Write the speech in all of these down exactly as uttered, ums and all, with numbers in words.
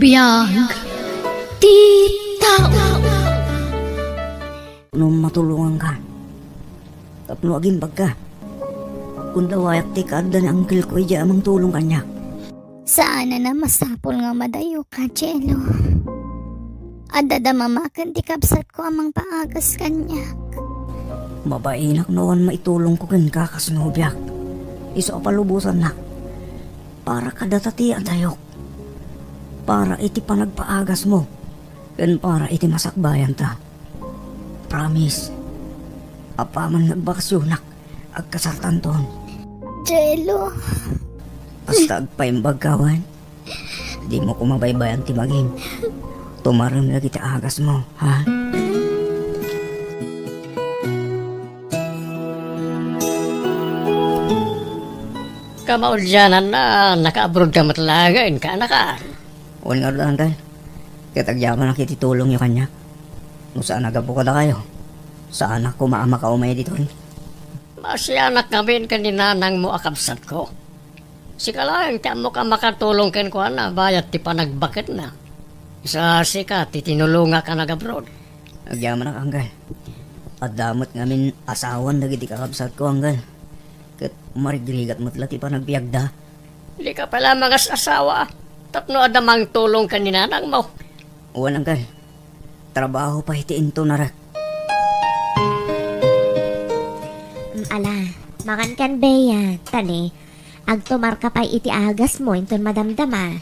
Biag ti tao. No matulonganka tapno agimbagka, kundawayak ti kaadda ni angkelko idiay a mangtulong kaniak. Saan a masapul nga madayoka, Jello. Adda da mama ken ti kabsatko a mangpaagas kaniak. Mabainak no awan maitulongko kenka kas nobiak. Isu a palubosannak. Para kadata ti adayok. Para iti panagpaagasmo. Ken para iti masakbayanta. Promise. Apaman nga agbakasionak, agkasartanton. Jello. Basta agpaimbagka wen. Dimo koma baybayan ti bagim. Tumarem dagiti agasmo, ha? Kamaudiananna, nakaabroadka met laengen, kaanakan? Wen ngarud, Angkel. Ket agyamanak iti tulongyo kaniak. No saan a gapu kadakayo, saanak koma a makaumay ditoy. Maasianak ngamin ken ni nanangmo a kabsatko. Sika laeng ti ammok a makatulong kenkuana bayat ti panagbaketna. Sa sika ti tinulongak a nag-abroad. Agyamanak, Angkel. Adda met ngamin asawan dagiti kakabsatko, Angkel. Ket marigrigat met la ti panagbiagda. Dika pay la mangas-asawa tapno adda mangtulong ken ni nanangmo. Wen, Angkel. Trabaho pay ti intunarek. Mm, ala, mangankan, Bea. Ta ne, agtumarka pay iti agasmo inton madamdama.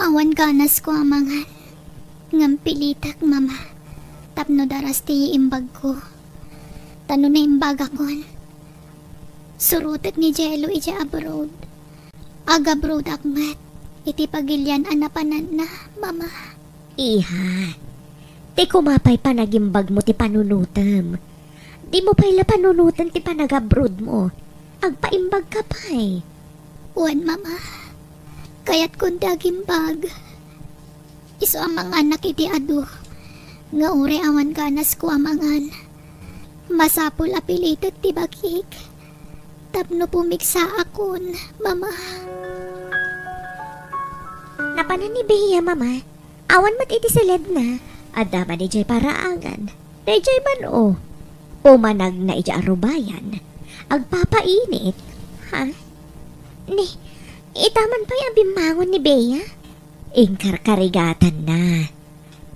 Awan ganasko a mangan. Ngem pilitek, Mama. Tapno daras ti imbagko. Ta no naimbagakon, surotek ni Jello idiay abroad. Agabroadak met iti pagilian a napananna, Mama. Iha, ti koma pay panagimbagmo ti panunotem. Dimo pay la panunoten ti panagabroadmo. Agpaimbagka pay. Wen, Mama. Kayatkon ti agimbag. Isu a manganak iti adu, nga uray awan ganasko a mangan. Masapul a pilitek ti bagik tapno pumigsaakon, Mama. Napanan ni Bea, Mama. Awan met iti siledna. Adda man idiay paraagan. Daydiay man, o. Umanagna idiay arubayan. Agpapainit. Ha? Ni, ita man pay a bimmangon ni Bea? Inkarkarigatanna.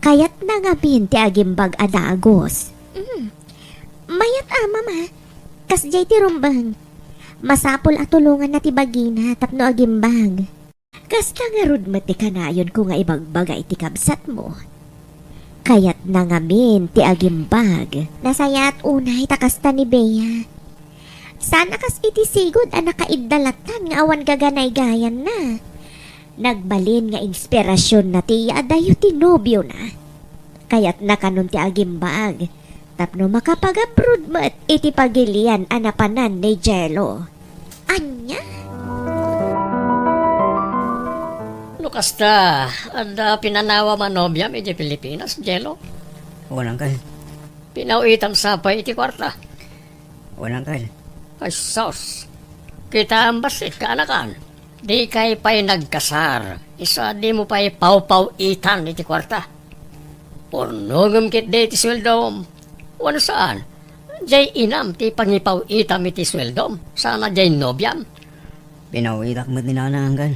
Kayatna ngamin ti agimbag a dagus. Mm. Mayat a, Mama. Kasdiay ti rumbeng. Masapul a tulonganna ti bagina tapno agimbag. Kasta ngarud met ti kanayonko nga ibagbaga iti kabsatmo. Kayatna ngamin ti agimbag. Nasayaat unay ta kasta ni Bea. Saan a kas iti sigud a nakaidda lattan nga awan gaganaygayanna. Nagbalin nga inspirasionna ti iyadayo ti nobiona. Kayatna kanon ti agimbag tapno makapagabroad met iti pagilian a napanan ni Jello. Ania? No kasta, adda pinanawam a nobiam idiay Pilipinas, Jello? Wen, Angkel. Pinaw-itam sa pay iti kuarta? Wen, Angkel. Ay, sus. Kitaem bassit, kaanakan. Dikay pay nagkasar. Isu a dimo pay pawpaw-itan iti kuarta. Urnongem ketdi iti sueldom. Wenno saan? Diay inam ti pangipaw-itam iti sueldom. Saan a diay nobiam. Pinaw-itak met ni Nana, Angkel.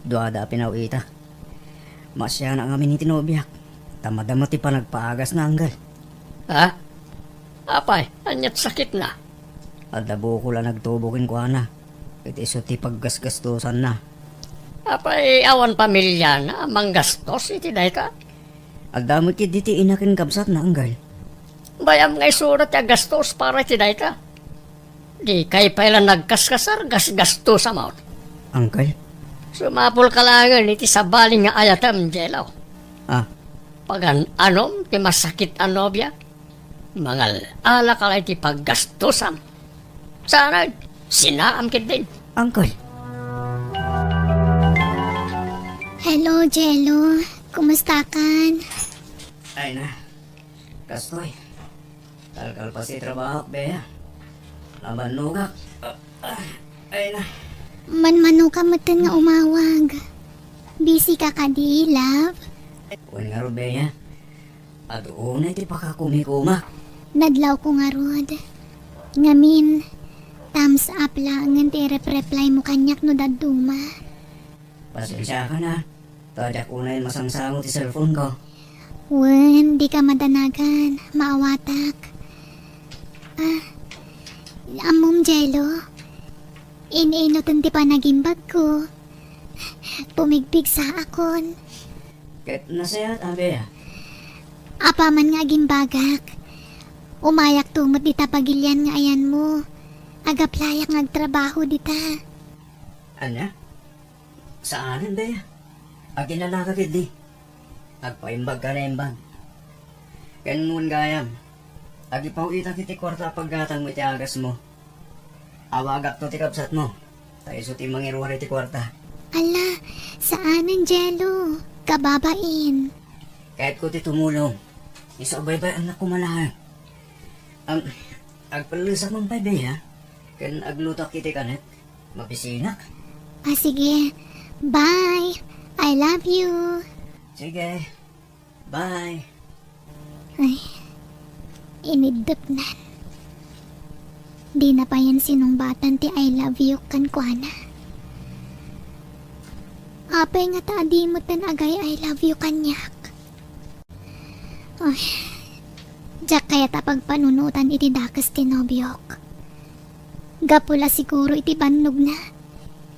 Duada a pinaw-itak. Maasianak ngamin iti nobiak, ta madama ti panagpaagasna, Angkel. Ha? Apay, aniat sakitna? Adda bukol a nagtubo kenkuana, ket isu ti paggasgastosanna. Apay, awan pamiliana a manggastos iti dayta? Adda met ketdi ti ina ken kabsatna, Angkel. Bayam nga isura ti aggastos para iti dayta. Dikay pay la nagkaskasar, gasgastosamon. Angkel? Sumapulka laengen iti sabali nga ayatem, Jello. Ah. Pagan-anom ti masakit a nobia, mangal-alaka la iti paggastosam. Saan, sinaam ketdin. Angkel? Hello, Jello. Kumustakan? Ay na. Kastoy. Kalkalpas ti trabahok, Bea. Nabannogak. Ay na. Manmanoka metten nga umawag. Busy ka kadi, love? Wen ngarud, Bea. Adu unay ti pakakumikumak. Nadlawko ngarud. Ngamin, thumbs up laengen ti irep-reply mo kaniak no dadduma. Pasensiakan a. Ta diak unay masangsango ti cellphone ko. Wen, dika madanagan. Maawatak. Ah, ammom, Jello? In-inuten ti panagimbagko. Pumigpigsaakon. Ket nasayaat, Bea. Apaman nga agimbagak, umayakto met dita pagilian nga ayanmo. Agaplayak nga agtrabaho dita. Ania? Saanen, Bea. Aginanaka ketdi. Agpaimbagka naimbag. Ken wen gayam, agipaw-itak iti kuarta a paggatangmo iti agasmo. Awagakto ti kabsatmo, ta isu ti mangiruar iti kuarta. Ala, saanen, Jello. Kababain. Kayatko ti tumulong. Isu a baybay-annak koma laeng. Am, agpallesak man pay, Bea, ken aglutoak iti kanek. Mabisinak. Ah, sige. Bye. I love you. Sige. Bye. Ay, iniddepnan. Dina payen sinungbatan ti I love you kenkuana. Apay ngata a di metten agay-I love you kaniak? Ay, diak kayat a pagpanunotan iti dakes ti nobiok. Gapu la siguro iti bannogna.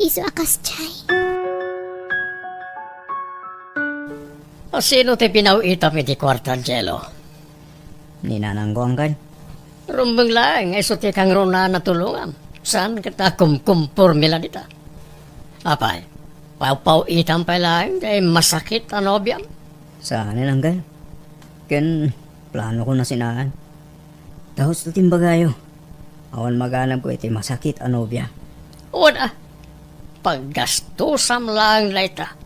Isu a kasdiay. A sino ti pinaw-itam iti kuarta, Jello? Ni nanangko, Angkel. Rumbeng laeng nga isu ti kangrunaan a tulongam. Saan ket a kumkumporme la dita? Apay, pawpaw-itam pay laeng ti masakit a nobiam? Saanen, Angkel. Ken planoko a sinaan. Ta husto ti imbagayo. Awan maganabko iti masakit a nobia. Wen a, paggastosam laeng dayta.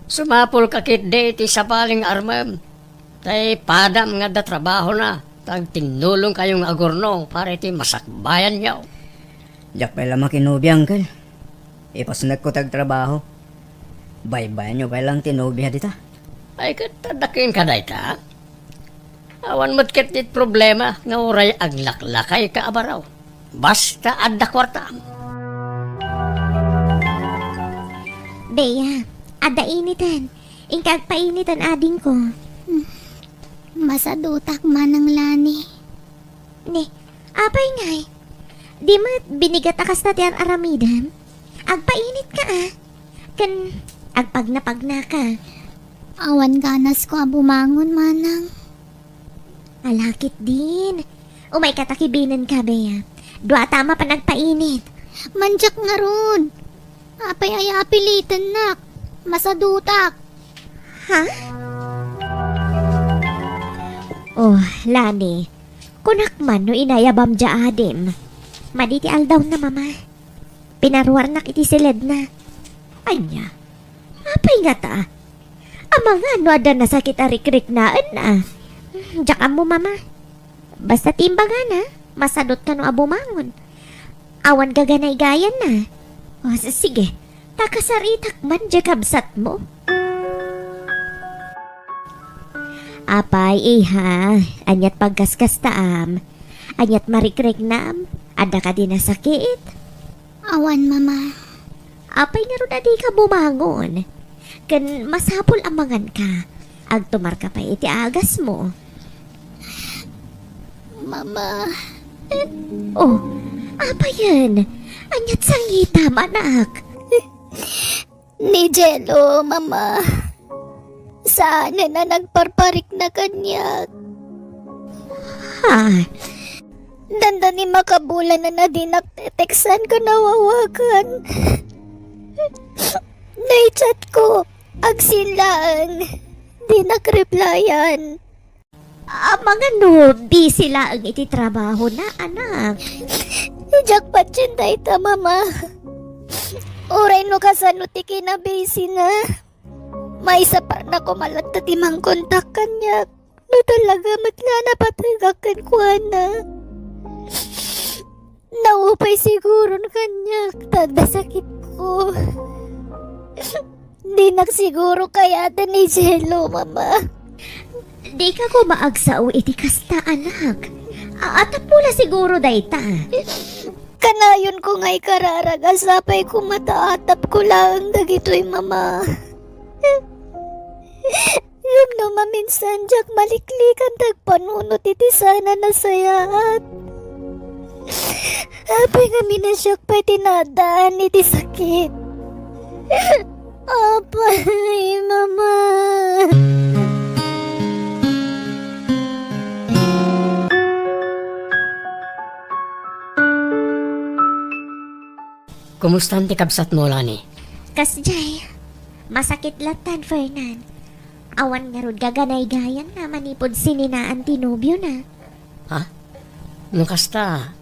Sumapulka ketdi iti sabali nga armem. Tay padam nga adda trabahona, ta agtinnulongkayo nga agurnong para iti masakbayanyo. Diak pay la makinobia, Angkel. Ipasnekko ti agtrabaho. Baybayanyo pay laeng ti nobia dita. Ay, ket adda kenka dayta? Awan met ketdi problema nga uray aglaklakayka a baro. Basta adda kuarta. Bea, adda initen. Inka agpainiten, adingko. Masadutak, Manang Lani. Ne, apay ngay? Di met binigat a kasta ti ar-aramidem? Agpainitka a. Ken agpagnapagnaka. Awan ganasko a bumangon, Manang. Ala ketdin. Umayka ta kibinenka, Bea. Duata a mapan agpainit. Mandiak ngarud. Apay aya a pilitennak? Masadutak. Ha? Oh, Lani. Kunak man no inayabam dia adim. Madi ti aldawna, Mama. Pinaruarnak iti siledna. Ania? Apay ngata? Amangan no adda nasakit a rikriknaenna? Diak ammo, Mama. Basta ti imbagana, masadutka no a bumangon. Awan gaganaygayanna. O, s-, sige, ta kasaritak man diay kabsatmo. Apay, iha, aniat pagkaskastaam? Aniat marikriknam? Adda kadi nasakit? Awan, Mama. Apay ngarud a dika bumangon? Ken masapul a manganka. Agtumarka pay iti agasmo. Mama. Oh, apayen? Aniat sangitam, anak? Ni Jello, Mama. Saanen a nagparparikna kaniak. Ha? Dandani makabulan a dinak teteksan ken awawagan. Naichatko, agseen laeng, dinak replyan. Amangan no busy laeng iti trabahona, anak. Diak patien dayta, Mama. Uray no kasano ti kinabusy-na. Maisaparna koma latta ti mangkontak kaniak. No talaga met nga napategak kenkuana. Naupay siguron kaniak ta adda sakitko. Dinak siguro kayaten ni Jello, Mama. Dika koma agsao iti kasta, anak. A-, tapno la siguro dayta. Kanayonko nga ikararag a sapay koma ta atapko laeng dagitoy, Mama. Ngem no maminsan, diak maliklikan ta agpanunot iti saan a nasayaat. Apay ngamin a siak pay ti naadaan iti sakit. Apay, Mama. Kumustan ti kabsatmo, Lani? Kasdiay. Masakit lattan, Fernan. Awan ngarud gaganaygayanna manipud sininaan ti nobiona. Ha? No kasta,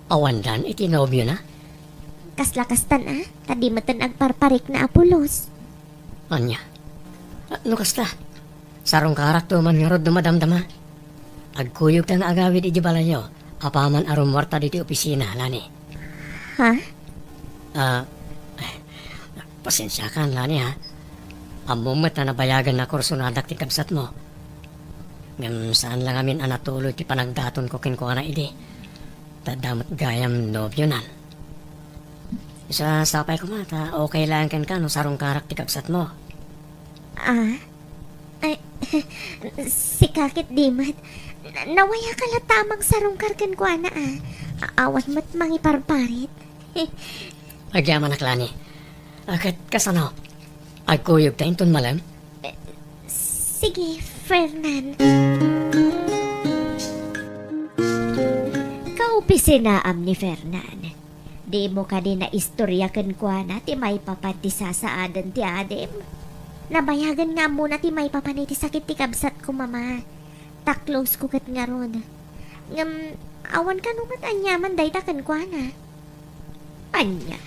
awandan iti nobiona? Kasla kastan a, ta di metten agparparikna a pulos. Ania? Ah, no kasta, sarungkarakto man ngarud no madamdama. Agkuyogta nga agawid iti balayyo, apaman a rumuarta ditoy opisina, Lani. Ha? Ah, pasensiakan, Lani, ha? Ammom met a nabayagen a kursonadak ti kabsatmo. Ngem saan la ngamin a natuloy ti panagdatonko kenkuana idi. Ta adda met gayam nobionan. Isu a sapay koma ta okay laeng kenka no sarungkarak ti kabsatmo. Ah? Ay, sika ket di met. Na-, nawayaka latta a mangsarungkar kenkuana a. A-, awan met mangiparparit. Agyamanak, Lani. A, ket kasano? Agkuyogta inton malem? Eh, sige, Fernan. Kaopisinaam ni Fernan. Dimo kadi naistoria kenkuana ti maipapan ti sasaaden ti adim? Nabayagen nga ammona ti maipapan iti sakit ti kabsatko, Mama. Ta close ko ket ngarud. Ngem, awan kano met aniaman dayta kenkuana. Ania?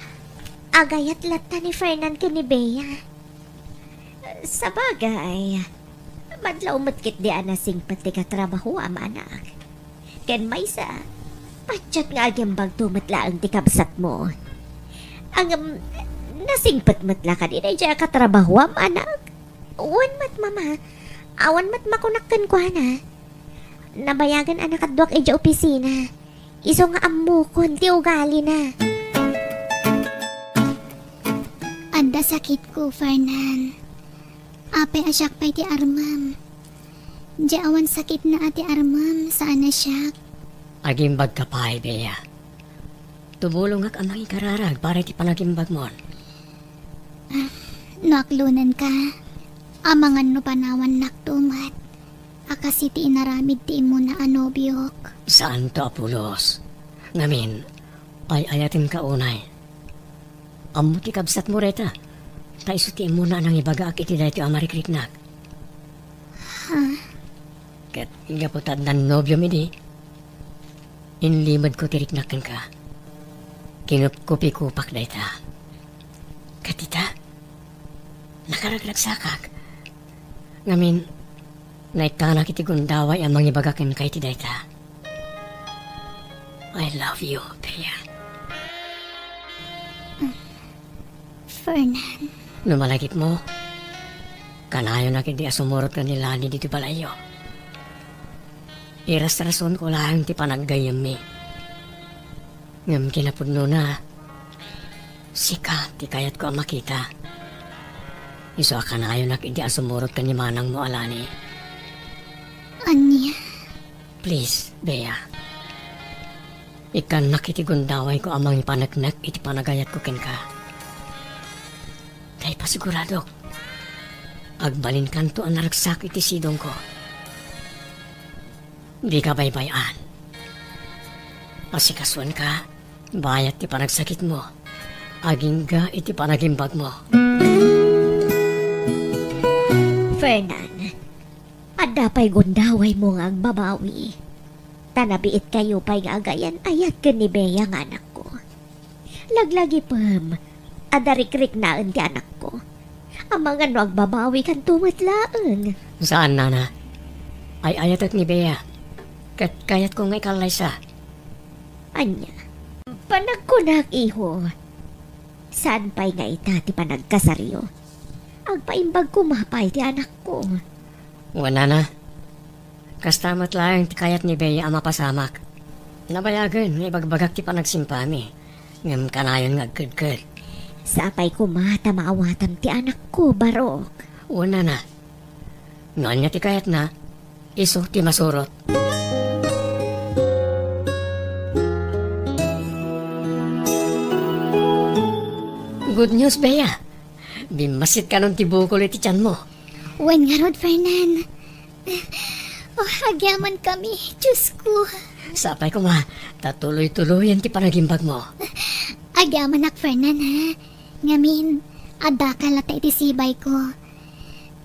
Agayat latta ni Fernan ken ni Bea. Sabagay, madlaw met ketdi a nasingpet ti katrabahoam, anak. Ken maysa, patiek nga agimbagto met laeng ti kabsatmo. Ngem, nasingpet met la kadi daydiay a katrabahoam, anak? Wen met, Mama. Awan met makunak kenkuana. Nabayagen a nakaduak idiay opisina. Isu nga ammokon ti ugalina. Adda sakitko, Fernan. Apay a siak pay ti armem? Diay awan sakitna a ti armem, saan a siak. Agimbagka pay, Bea. Tumulongak a mangikararag para iti panagimbagmon. Ah, no aklonenka, amangan no panawannakto met a kas iti inaramid ti immuna a nobiok. Saanto a pulos. Ngamin, ay-ayatenka unay. Ammo ti kabsatmo dayta, ta isu ti immuna a nangibagaak iti daytoy a marikriknak. Ha? Ket gapu ta addan nobiom idi, inlimedko ti riknak kenka. Kinupkupikupak dayta. Ket ita, nakaragragsakak. Ngamin, naikkanak iti gundaway a mangibaga kenka iti dayta. I love you, Bea. Fernan. No malagipmo, kanayonak idi a sumurot ken ni Lani ditoy balayyo. Irasrasonko laeng ti panaggayyemmi. Ngem kinapudnona, sika ti kayatko a makita. Isu a kanayonak idi a sumurot ken ni manangmo a Lani. Ania? Please, Bea. Ikkannak iti gundawayko a mangipaneknek iti panagayatko kenka. Ta ipasiguradok, agbalinkanto a naragsak iti sidongko. Dika baybay-an. Asikasuenka, bayat ti panagsakitmo. Agingga iti panagimbagmo. Fernan, adda pay gundawaymo nga agbabawi. Ta nabiitkayo pay nga agayan-ayat ken ni Bea nga anakko. Laglagipem, adda rikriknaen ti anakko. Amangan no agbabawikanto met laeng. Saan, nana. Ay-ayatek ni Bea. Ket kayatko nga ikallaysa. Ania? Panagkunak, iho. Saan pay nga ita ti panagkasaryo? Agpaimbag koma pay ti anakko. Wen, nana. Kasta met laeng ti kayat ni Bea a mapasamak. Nabayagen nga ibagbagak ti panagsimpami, ngem kanayon nga agkedked. Sapay koma ta maawatam ti anakko, Barok. Wen, nana. No ania ti kayatna, isu ti masurot. Good news, Bea. Bimmasit kanon ti bukol iti tianmo. Wen ngarud, Fernan. Oh, agyamankami, Diosko. Sapay koma, ta tuloy-tuloyen ti panagimbagmo. Agyamanak, Fernan, ha? Ngamin, addaka latta iti sibayko.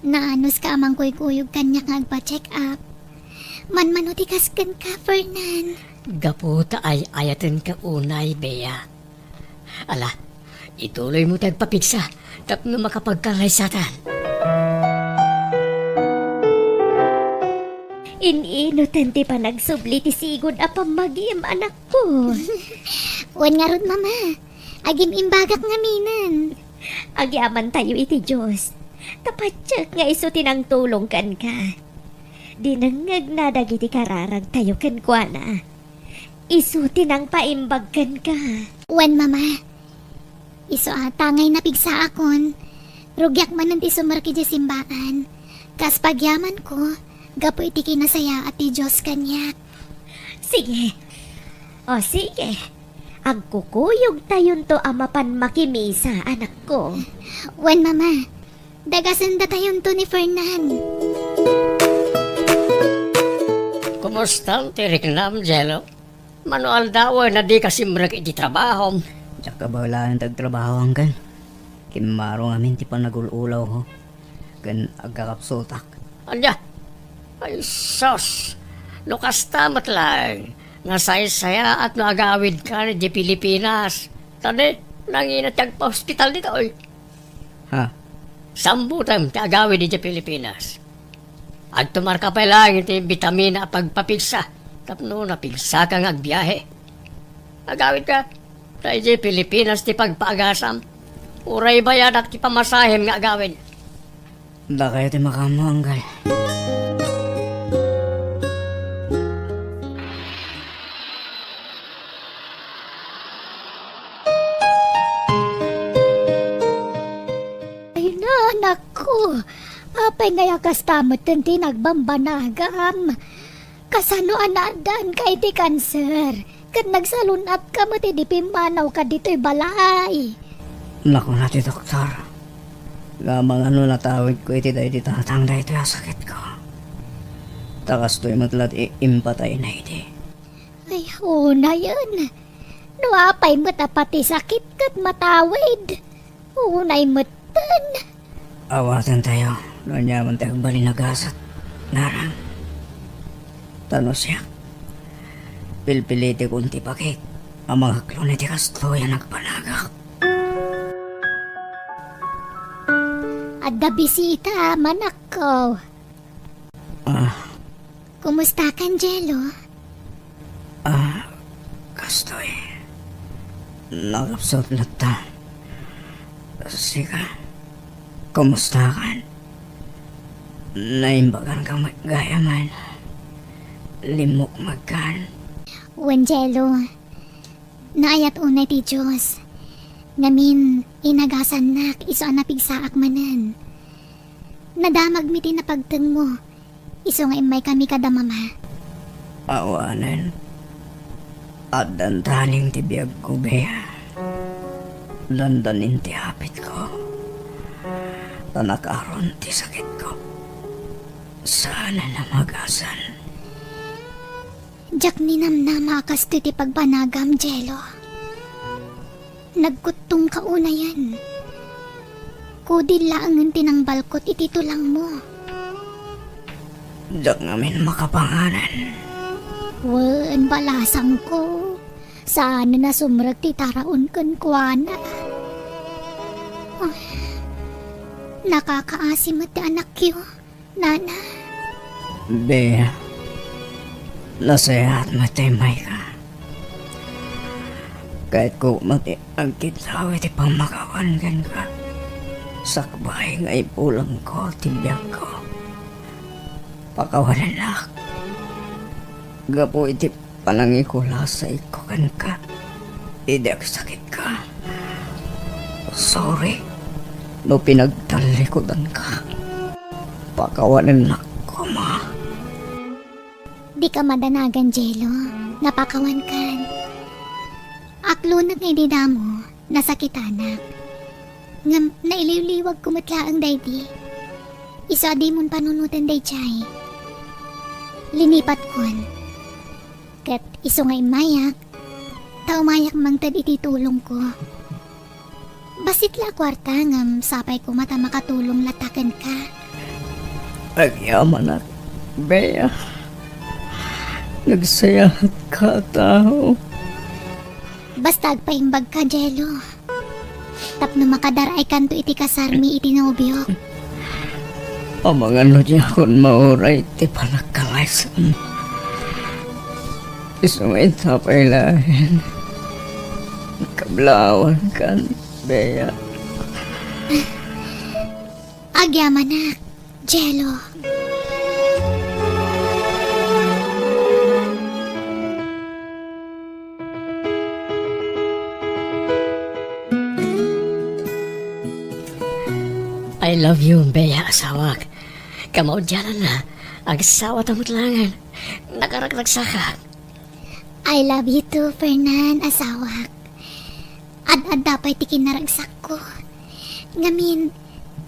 Naanuska a mangkuykuyog kaniak nga agpa-check up. Manmano ti kas kenka, Fernan. Gapu ta ay-ayatenka unay, Bea. Ala, ituloymo ti agpapigsa tapno makapagkallaysatan. In-inutan ti panagsubli ti sigud a pammagim, anakko. Wen ngarud, Mama. Agim-imbagak ngaminen. Agyamantayo iti Dios. Ta patiek nga isu ti nangtulong kenka. Dinengngegna dagiti kararagtayo kenkuana. Isu ti nangpaimbag kenka. Wen, Mama. Isu a ta ngay napigsaakon, rugiak manen ti sumrek idiay simbaan. Kas pagyamanko, gapu iti kinasayaat ti Dios kaniak. Sige. O, sige. Agkukuyogtayonto a mapan makimisa, anakko. Wen, Mama. Dagasendatayonto ni Fernan. Kumustan ti riknam, Jello? Mano aldawen a dika simrek iti trabahom? Diak kabaelan ti agtrabaho, Angkel. Kimmaro ngamin ti panagul-ulawko ken agkakapsutak. Ania? Ay, sus! No kasta met laeng, nasaysayaat no agawidka idiay Pilipinas. Ta di, nangina ti agpa-hospital ditoy. Ha? Sambutem ti agawid idiay Pilipinas. Agtumarka pay laeng iti bitamina a pagpapigsa tapno napigsaka nga agbiahe. Agawidka, ta idiay Pilipinas ti pagpaagasam. Uray bayadak ti pamasahem nga agawid. Dakayo ti makaammo, Angkel. Ay, nanakko! Apay ngay a kasta metten ti nagbambanagam? Kasano a naaddaanka iti kanser? Ket nagsalun-atka met idi pimmanawka ditoy balay. Nakuna ti doktor nga amangan no natawidko iti daydi tatang daytoy a sakitko. Ta kastoy met la ti impatayna idi. Ay, unayen. No apay met a pati sakit ket matawid. Unay metten. Awatentayo no aniaman ti agbalin a gasat. Ngarem, ta no siak, pilpilitekon ti bakik a mangaklon iti kastoy a nagbanagak. Adda bisita, manakko. Ah. Kumustakan, Jello? Ah, kastoy. Nakapsut latta. Sika, kumustakan? Naimbaganka met gayamen. Limmukmegkan. Wen, Jello. Naayat unay ti Dios. Ngamin, inagasannak isu a napigsaak manen. Nadamagmi ti napagtengmo, isu nga immaykami kada mama. Awanen, addan taling ti biagko, Bea. Dandanin ti hapitko. Ta nakaron ti sakitko. Saanen a magasal. Diak ninamnama a kastoy ti pagbanagam, Jello. Nagkuttongka unayen. Kudil laengen ti nangbalkot iti tulangmo. Diak ngamin makapanganen. Wen, balasangko. Saanen a sumrek ti taraon kenkuana. Ah, nakakaasi met ti anakyo. Nana. Bea, nasayaat met ti immayka. Kayatko met ti agkidlaw iti pammakawan kenka. Sakbay nga ibulongko ti biagko. Pakawanennak gapu iti panangikulasayko kenka idi agsakitka. Sorry no pinagtallikudanka. Pakawanennak koma. Dika madanagan, Jello. Napakawankan. Aklonek nga idi damo, nasakitanak. Ngem nailiwliwagko met laeng daydi. Isu a dimon panunoten daydiay. Linipatkon. Ket isu nga immayak, ta umayak mangted iti tulongko. Bassit la a kuarta ngem sapay koma ta makatulong latta kenka. Agyamanak, Bea. Nagsayaatka a tao. Basta agpaimbagka, Jello. Tapno makadar-aykanto iti kasarmi iti nobiok. Amangan no diakon mauray ti panagkalaysem. Isu nga ita pay laeng. Kablaawankan, Bea. Agyamanak, Jello. I love you, Bea, asawak. Kamaudiananna, agsawata met laengen. Nakaragragsakak. I love you too, Fernan, asawak. Ad-adda pay ti kinaragsakko. Ngamin,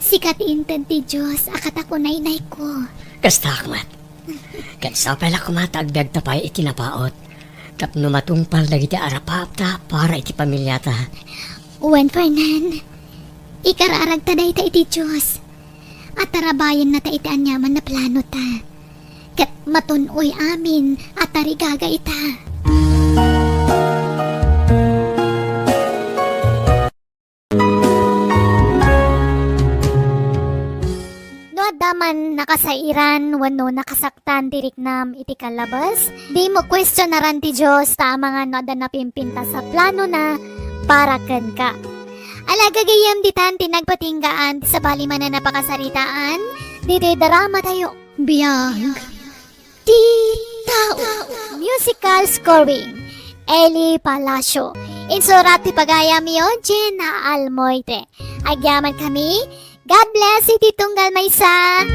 sika ti inted ti Dios a katakunaynayko. Kastaak met. Ket sapay la koma ta agbiagta pay iti napaut tapno matungpal dagiti arapaapta para iti pamiliata. Wen, Fernan, ikararagta dayta iti Dios. Atarabayennata iti aniaman a planota. Ket matun-oy amin a tarigagayta. No adda man nakasairan wenno nakasaktan ti riknam iti kallabes, dimo kuestionaran ti Dios ta amangan no adda napimpintas a planona para kenka. Ala, gagayyem ditan ti nagpatinggaan ti sabali manen a pakasaritaan ditoy dramatayo. Biag ti tao. Musical scoring, Eli Palacio. Insurat ti pagayam, Eugenia Almoite. Agyaman kami. God bless iti tunggal maysa.